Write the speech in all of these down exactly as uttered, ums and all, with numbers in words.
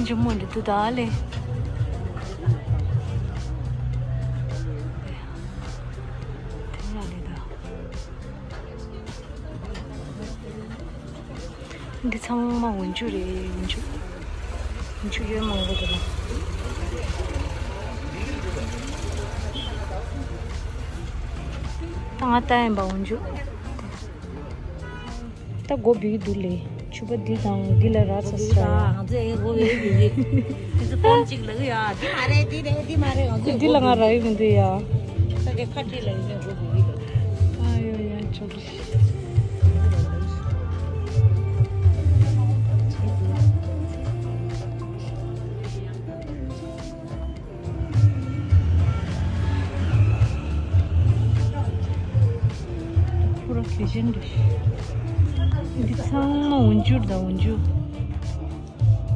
ཇོ་མོ་འདི་དུ་ད་ལེ། དེ་ཡ་ལེ་ད། འདི་ཚང་མ་འོན་ཆུ་རེད། འོན་ཆུ། འོན་ཆུ་ཡོད་མང་པོ་འདུག་ལ། ད་ང་ལྟ་ཡིན་པ་འོན་ཆུ། ད་སྒོ་བིག་འདུག་ལེ། ཕྱུ་པ་འདི་དང་འདི་ལ་ར་ཚ་ས་ཡ། ང་ཚོས་སྒོ་བིག་བིག་རེད། འདི་ཚོ་ཕོན་གཅིག་ལ་ཡ། འདི་མ་རེད། འདི་རེད། འདི་མ་རེད། ང་ཚོས་འདི་ལ་ང་ར་ཡི་མི་འདུག་ཡ། ས་དེ་ཁ་ཁྲིད་ལ་ཡིན་ན་སྒོ་བིག་བིག་རེད། ཨ་ཡོ་ཡ་ཆོག་གི། ཁོ་ར་གལ་ཆེན་རེད། འདི་ཚང་མ་འོན་ཆུ་རེད་ད། འོན་ཆུ།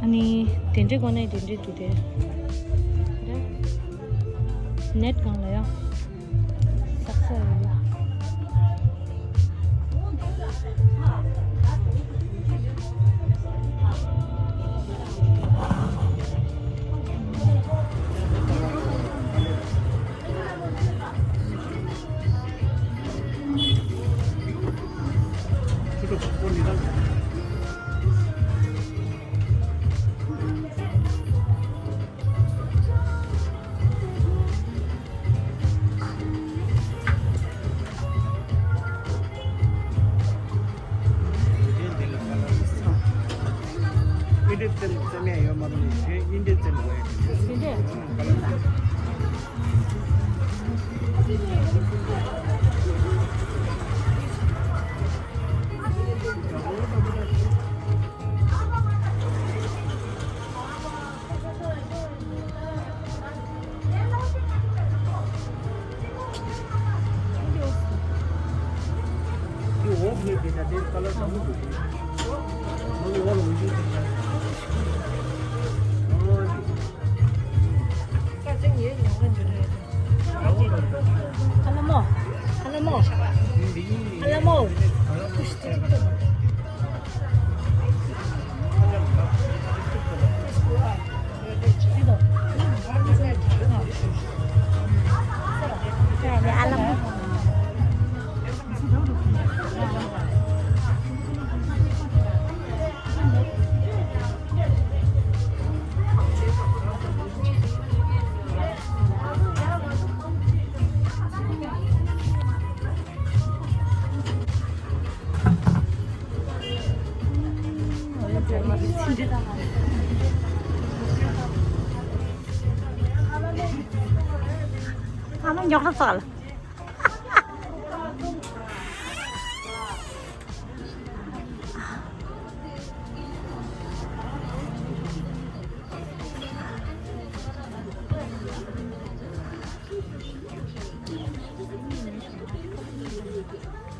ཨ་ནི་དེ་འདྲའི་སྒོ་ནས་དེ་འདྲའི་འདུག་སྟེ། རེད། ནེཊ་སྒང་ལ་ཡ། སག་ས་ཡོད་ལ། ཨིན་ཌི་ཙམ་ཙམ་ཡང་ཡོད་མ་རེད། དེ་ཨིན་ཌི་ཙམ་དགོས་ཡ། ཨིན་ཌི། ཧ་ལམ་མོ། ཧ་ལམ་མོ། ཧ་ལམ་མོ། ཨ་མ་ཉོག་ལ་ཚགས་ལ།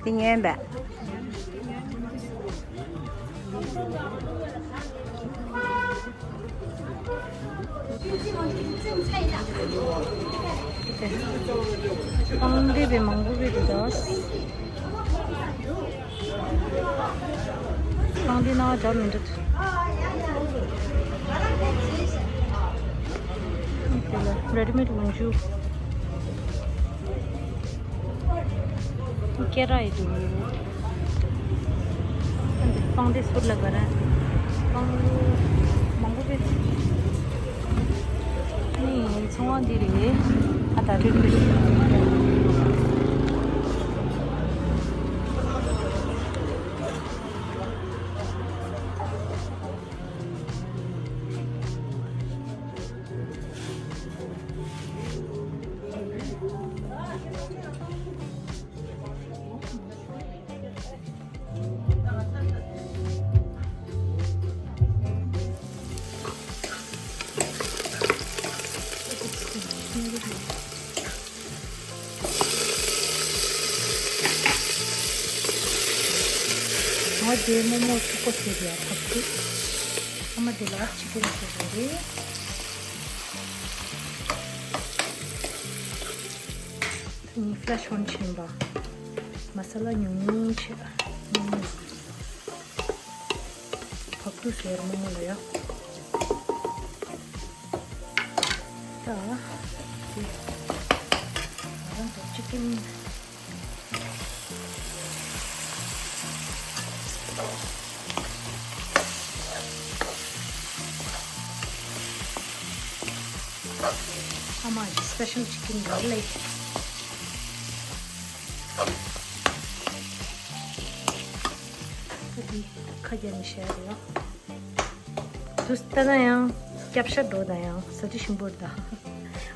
འདི་ཉན་པས། སྤང་འདི་བས་མང་པོ་བས་འདུག་ད། སྤང་འདི་ན་འདྲ་མི་འདུག། དེ་ལ་རེ་ཌི་མེཌ་འོན་ཆུ། སྐེ་རགས་ཡི་འདུག། སྤང་འདི་ཟུར་ལ་ག་རེ། སྤང་མང་པོ་བས། ནི་ཚོང་བ་འདི་རེད། ཨ་ད་རེད་རེད། ང་དེ་མོག་མོག་ཆུ་ཀོ་ཟེར་ཡ་ཐབས་ཀྱི། ཨ་མ་དེ་ལ་ཆི་ཀོ་ཟེར་བ་རེད། ནི་ཕ་ལ་ཤོན་ཆེན་པ། མ་ས་ལ་ཉུང་ཉུང་བྱས། ཉུང་ཉུང་། བག་ཐུག་ཟེར་མོག་མོག་ལ་ཡ། ད་ང་རང་ཚོ་ཅི་ཀིན། ཨ་མ་གི་སི་པེ་ཤལ་ཅི་ཀིན་རེད་ལེ། ད་འདི་ཁ་རྒྱག་ནས་བཤད་རེད་ཡ། དུས་ལྟ་ན་ཡང་སྐྱབས་ཤ་འགྲོ་ན་ཡང་ས་ཆུ་ཞིམ་པོ་རེད་ད།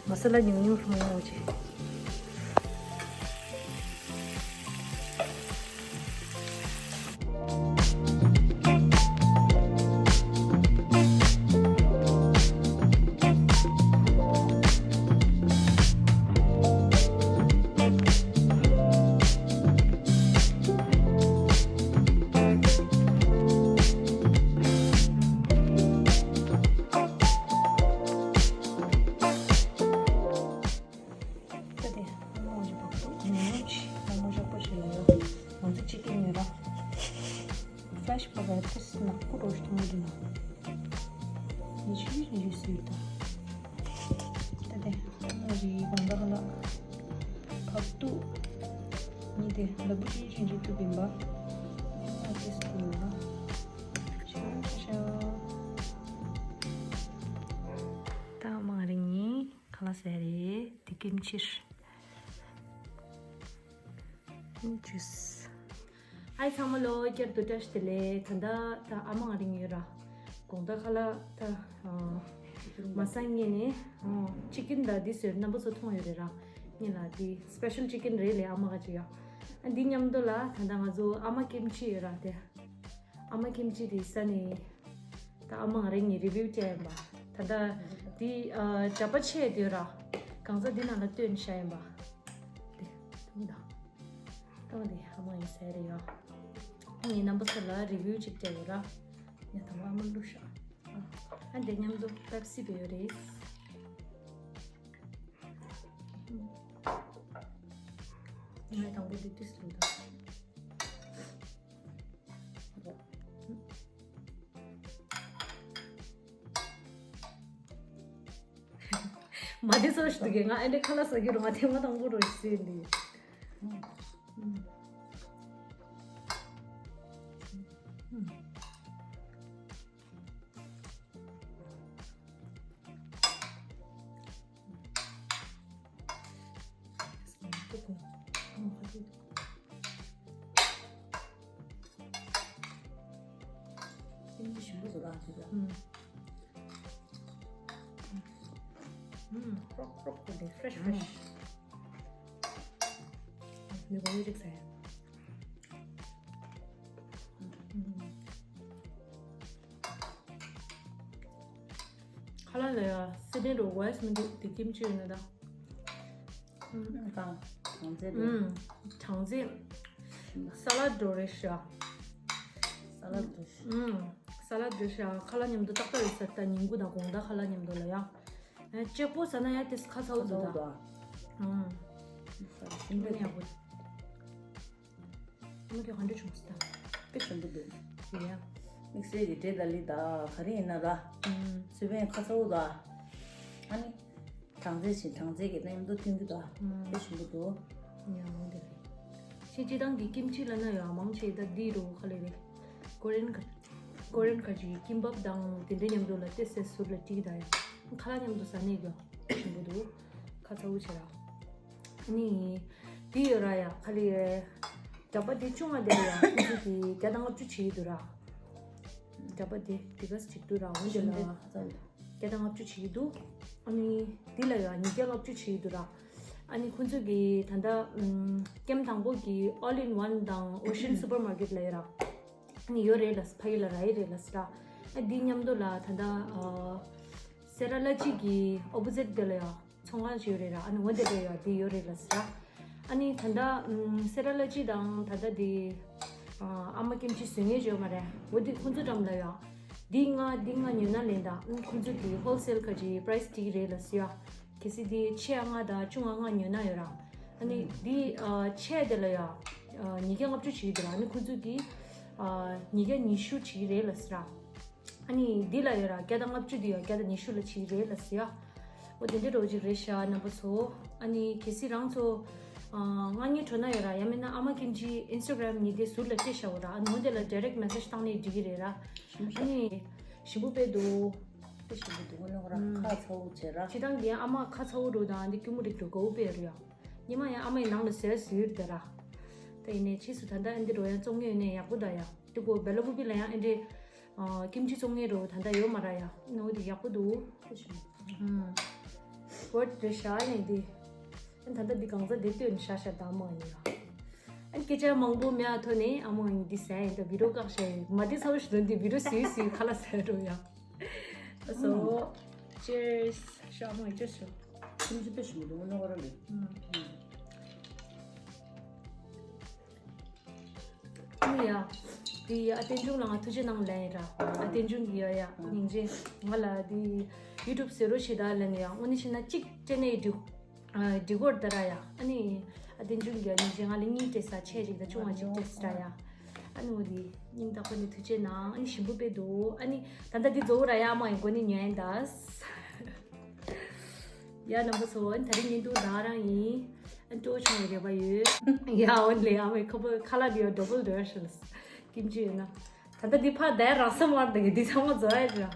མ་ས་ལ་ཉུང་ཉུང་ལྷུང་ཡོང་ཅིག་ད་དེ་ཨ་མ་འོ་ཅི་བག་ཐུག་ཉོ་ཆི་ཨ་མ་ཞོག་པོ་ཞིག་ཡོད། ང་ཚོ་ཅི་ཀིན་ཉོས་ར། ཕེ་རེཤ་བག་ཐུག་ནག་པོ་རོ་ཞིག་མཐོང་གི་འདུག་ན། ཉི་ཤུ་ཉི་ཤུ་ཟེར་ད། ད་དེ་ཨ་མ་རི་དགོང་དག་ལ་བག་ཐུག་ཉི་དེ་ལ་བུ་ཅི་ཅི་ཅི་ཐུབ་ཡིན་པ། ཉི་མ་ཏེས་ཐུབ་ཡིན་པ། ཤ་ཤ་ཤ། ད་མ་རིང་ཉིན། ཁ་ལག་ཟས་རེད། དེ་ཀིམ་ཅི་རེད། ཀིམ་ཅི། ཧའི་ཚང་མ་ལོ། བསྐྱར་དུ་བཀྲ་ཤིས་བདེ་ལེགས། ད་ལྟ་ད་ཨ་མ་ང་རང་ཡོད་ར། དགོང་དག་ཁ་ལག་ད་ཨ་མ་སང་ཉིན་ནས་ཨ་ཅི་ཀིན་ད་འདི་ཟོས། རྣམ་པ་ཚོ་མཐོང་ཡོད་རེད་ར། ཉིན་ལ་འདི་སི་པེ་ཤལ་ཅི་ཀིན་རེད་ལེ། ཨ་མ་ག་ཅི་ཡ། ཨ་འདི་མཉམ་དུ་ལ་ད་ལྟ་ང་ཚོ་ཨ་མ་ཀིམ་ཅི་ཡོད་ར་དེ། ཨ་མ་ཀིམ་ཅི་དེ་ས་ནས་ད་ཨ་མ་ང་རང་གཉིས་རི་བིའུ་བྱས་ཡིན་པ། ད་ལྟ་དེ་ཨ་གྲྭ་པ་ཆས་དེ་ར། གང་ཟག་འདི་ནང་ལ་བཏོན་བཞག་ཡིན་པ། དེ་ཐུང་ད། ཐུང་དེ་ཨ་མ་ཡིན་ཟེར་རེད་ཡ། ངས་རྣམ་པ་ཚོ་ལ་རི་བིའུ་ཅིག་བྱས་ཡོད་ར། ངས་དང་པོ་ཨ་མ་བླུགས་ཤག་ཨ་དེ་མཉམ་དུ་པེབ་སི་བོད་ཡོད་རེད། ངས་དང་པོ་འདི་ཏིས་བླུགས་ད། མ་དེ་ཚོ་ཞིག་འདུག་གས། ང་ཨེ་འདྲ་ཁ་ལག་ཟ་རྒྱུ་རུ་ང་ཐེངས་མ་དང་པོ་རུ་ཟོས་འདི། ཞིམ་པོ་བཟོ་ར་ཞིག་ལ། ཨུམ། ཨུམ། ཀྲོག་ཀྲོག་གོ་འདི་ཕེ་རེཤ་ཕེ་རེཤ། ནི་གོ་ཡོད་ཅིག་ཟ་ཡ། ཁ་ལག་ལ་ཡ་སི་པན་རུ་ཝེ་སི་མི་འདུག་དེ་ཀིམ་ཅི་ཡོད་ན་ད། ཨུམ། གང་། གྲང་རྫས་རེད། ཨུམ། གྲང་རྫས། ཤིང་ལ། ས་ལད་འགྲོ་རེད་ཤག་ས་ལད་འགྲོ་ཤག་ཨུམ། ས་ལད་འགྲོ་ཤག་ཁ་ལག་མཉམ་དུ་ཏག་ཏག་ཡོད་ས་རེད། ད་ཉིན་གུང་དང་དགོང་དག་ཁ་ལག་མཉམ་དུ་ལ་ཡ། ཨ་གཅིག་པོ་ཟ་ན་ཡ་དེ་ཁ་ཚ་བོ་འདུག་ད། ཨུམ། ཤིང་ལ་ཡག་པོ། ཨ་མ་ཁྱོད་ག་འདྲ་བྱུང་སོང་ད། དཔེ་ཞིམ་པོ་འདུག་ཡ། དམིགས་བསལ་གྱི་འབྲས་དང་ལི་དང་ག་རེ་ཡིན་ན་ར། ཨུམ། སི་པན་ཁ་ཚ་བོ་དང་། ཨ་ནི། གྲང་རྫས་ཤིང་གྲང་རྫས་ཀྱི་མཉམ་དུ་མཐུན་གྱི་དང་། ཨུམ། དཔེ་ཞིམ་པོ་འདུག་ཡ་འོང་དེ་རེད། ཁྱེད་སྤྱིར་བཏང་གི་ཀིམ་ཅི་ལབ་ན་ཡ་མང་ཆེ་ད་འདི་རུ་ཁ་ལེ་རེད། ཀོ་རི་ཡན་ག་ཀོ་རི་ཡན་ག་ཅིག་ཀིམ་པབ་དང་དེ་འདྲའི་མཉམ་དུ་ལ་ཏོག་ཙམ་ཟུར་ལ་བཀྲུས་ད་ཡ། ཁ་ལག་མཉམ་དུ་ཟ་ནས་ཀྱང་དཔེ་ཞིམ་པོ་འདུག་ཁ་ཚ་བོ་བྱེད་ར། ནི། དེ་ཡོད་ར་ཡ་ཁ་ལི་རེད། འདྲ་པ་དེ་ཆུང་བ་དེ་ཡ་ཁོ་ཚོ་གི་བརྒྱ་དང་ལྔ་བཅུ་བྱེད་ཀྱི་འདུག་ར། འདྲ་པ་དེ་དེ་ག་ཅིག་འདུག་ར། འོན་ཏེ་ལ་བརྒྱ་དང་ལྔ་བཅུ་བྱེད་ཀྱི་འདུག་ཨ་ནི་དེ་ལ་ཡ་ཉིས་བརྒྱ་ལྔ་བཅུ་བྱེད་ཀྱི་འདུག་ར། ཨ་ནི་ཁོ་ཚོ་གི་ད་ལྟ་ཀེམ་དང་པོ་གི་All in One དང་Ocean Supermarket ལ་ཡོད་ར། ཨ་ནི་ཡོད་རེད་ལ་ཕ་གི་ལ་ར་ཡི་རེད་ལ་སི་ར། ཨ་དེ་མཉམ་དུ་ལ་ད་ལྟ་སེ་ར་ལ་ཅིག་གི་ཨོ་པོ་ཟིཊ་དེ་ལ་ཡ། ཚོང་ཁང་ཅིག་ཡོད་རེད་ར། ཨ་ནི་འོ་དེ་ལ་ཡ་དེ་ཡོད་རེད་ལ་སི་ར། ཨ་ནི་ད་ལྟ་ཨམ་སེ་ར་ལ་ཅི་དང་ད་ལྟ་དེ་ཨ་ཨ་མ་ཀིམ་ཅི་བཟོ་མཁན་ཅིག་ཡོད་མ་རེད། འོ་དེ་ཁོང་ཚོ་འགྲམ་ལ་ཡ་དེ་ལྔ་དེ་ལྔ་ཉོས་ན་ལེན་ད། ཨམ་ཁོང་ཚོ་གི་ཧོལ་སེལ་ག་ཅིག་པ་རའི་སི་དེ་རེད་ལ་སི་ཡ། གལ་སྲིད་དེ་ཆེ་ལྔ་དང་ཆུང་ལྔ་ལྔ་ཉོས་ན་ཡོད་ར། ཨ་ནི་དེ་ཨ་ཆེ་དེ་ལ་ཡ་ཨ་ཉིས་བརྒྱ་ལྔ་བཅུ་བྱེད་ཀྱི་འདུག་ཨ་ནི་ཁོང་ཚོ་གི་ཨ་ཉིས་བརྒྱ་ཉི་ཤུ་བྱེད་ཀྱི་རེད་ལ་སི་ར། ཨ་ནི་འདི་ལ་ཡོད་ར་བརྒྱ་དང་ལྔ་བཅུ། འདི་ཡོད་བརྒྱ་དང་ཉི་ཤུ་ལ་ཅིག་རེད་ལ་ཟེར་ཡ། ཨོ་དེ་འདྲ་འདྲ་བོ་ཅིག་རེད་ཤག་རྣམ་པ་ཚོ། ཨ་ནི་གལ་སྲིད་རང་ཚོ་ཨ་ང་གཉིས་གྲོ་ན་ཡོད་ར། ཡང་མིན་ན་ཨ་མ་ཀིམ་ཅི་ཨིན་སི་ཊ་གྷ་རམ་ཉིད་དེ་ཟུར་ལ་སྤྲད་བཞག་ཡོད་ར། ཨ་ནི་འོ་དེ་ལ་ཌའི་རེག་མེ་སེཇ་བཏང་ནས་འགྲིག་གི་རེད་ར། ཨ་ནི་ཞིམ་པོ་དཔེ་འདུག་དཔེ་ཞིམ་པོ་འདུག་ཨ་ནི་ར། ཁ་ཚ་བོ་བྱས་ར། སྤྱིར་བཏང་གི་ཨ་མ་ཁ་ཚ་བོ་འདྲ་བོ་དང་འདི་སྐྱུར་མོ་རིགས་འདྲ་བོ་དགའ་བོ་དཔེ་རེད་ཡ། ཉི་མ་ཡང་ཨ་མ་ཡི་ནང་ལ་ཟས་ཟོས་དེ་ར། ད་ཡིན་ནའི་ཕྱིས་སུ་ད་ལྟ་ཨ་འདི་འདྲ་བོ་ཡང་བཙོང་མཁན་ཡོད་ནའི་ཡག་པོ་ད་ཡ། དེ་གོ་སྦེ་ལ་ཀུ་པི་ལ་ཡང་ཨ་འདྲའི་ཨ་ཀིམ་ཅི་བཙོང་མཁན་འདྲ་བོ་ད་ལྟ་ཡོད་མ་ར་ཡ། ཨ་ནི་འོ་དེ་ཡག་པོ་འདུག་ཨུམ། ཝར་ཐི་རེད་ཤག་ཨ་ནི་འདི། ཨ་ནི་ད་ལྟ་འདི་གང་ཚ་འདི་སྟོན་ཤག་ཤག་ད་མ་ཡིན་ཡ། ཨ་ནི་སྐད་ཆ་མང་པོ་མེད་ཨ་ཐོག་ནས་ཨ་མ་ཡིན་འདི་ཟ་ཡིན། ད་བི་ཌི་ཡོ་བཀག་ཤག་ཡིན། མ་འདི་ཚ་བོ་ཞིག་འདོན་འདི་བི་ཌི་ཡོ་ཟིག་ཟིག་ཁ་ལ་ཟ་འགྲོ་ཡ། So, cheers. ཤོག་ཨ་མ་ཡིན་cheers ཤོག་ཁྱིམ་གྱི་དཔེ་ཞིམ་པོ་འདུག་ཨ་ནི་ཁོ་རང་གི་ཨུམ། ཨ་ནི་ཡ། དེ་ཨ་བསྟན་འབྱུང་ལ་ང་ཐུགས་རྗེ་གནང་ལན་ཡིན་ར། ཨ་བསྟན་འབྱུང་གི་ཡ་ཡ་སྙིང་རྗེ། ང་ལ་དེ་ཡུ་ཊུབ་ཟེར་རོ་ཞེ་དྲག་ལན་ཡ། དངོས་གནས་བཤད་ན་གཅིག་སྤྲད་ནའི་འགྲིག་ཨ་འགྲིག་གོ་ད་ར་ཡ། ཨ་ནི་ཨ་བསྟན་འབྱུང་གི་ཡ་སྙིང་རྗེ། ང་ལ་གཉིས་སྤྲད་ས་ཆེ་ཅིག་ད་ཆུང་བ་ཅིག་སྤྲད་ས་ར་ཡ། ཨ་ནི་འོ་དེ་སྙིང་ཐག་པ་ནས་ཐུགས་རྗེ་གནང་། ཨ་ནི་ཞིམ་པོ་དཔེ་འདུག་ཨ་ནི་ད་ལྟ་འདི་གཙོ་བོ་ར་ཡ་མ་ཡིན་གོ་ནི་ཉོ་ཡིན་ད། ཡ་རྣམ་པ་ཚོ། ཨ་ནི་ད་རིང་བརྙན་ཐུང་ད་རང་ཡིན། ཨ་ནི་སྤྲོ་བོ་བྱུང་བའི་རེ་བ་ཡོད། ཡ་འོན་ལེ་ཨ་མའི་ཁ་པོ་ཁ་ལག་འདི་ཡོད་ཌ་བལ་ཌི་ཤལ་ཀིམ་ཅི་ཡོད་ན། ད་ལྟ་འདི་ཕར་བསྡད་རག་ས་མ་རེད། འདི་ཚང་མ་བཟོ་ཡ་རེད། ཡ་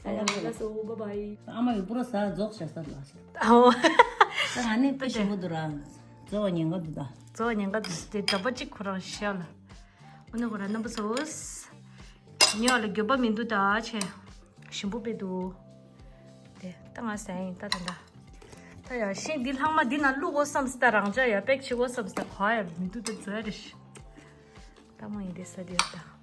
ཡ་ལགས་སོ། བྷའི་བྷའི། ཨ་མ་ཡི་པུ་ར་ཟ་རྫོགས་བྱ་ས་ལ། ཨོ། ད་ང་ནི་དཔེ་ཞིམ་པོ་འདུག་ར། བཟོ་བ་ཉེན་ཁ་འདུག་ད། བཟོ་བ་ཉེན་ཁ་འདུག་དེ་འདྲ་པོ་གཅིག་ཁོ་རང་ཤེས་ལ། ཨ་ནི་ཁོ་རང་རྣམ་པ་ཚོ། ཉོ་ལ་འགྱོད་པ་མི་འདུག་ད་ཆེ། ཞིམ་པོ་དཔེ་འདུག་དེ་ད་ང་ཟ་ཡིན་ད་ད་ད། ད་ཡ་ཤིང་འདི་ལྷག་མ་འདི་ན་བླུག་དགོས་བསམ་སི་ད་རང་ཅག་ཡ་པེག་བྱེད་དགོས་བསམ་སི་ད་ག་ཡ་མི་འདུག་ད་བཟོ་ཡ་རེ་ཤི། ད་མ་ཡིན་དེ་ས་དེ་ཡ་ད།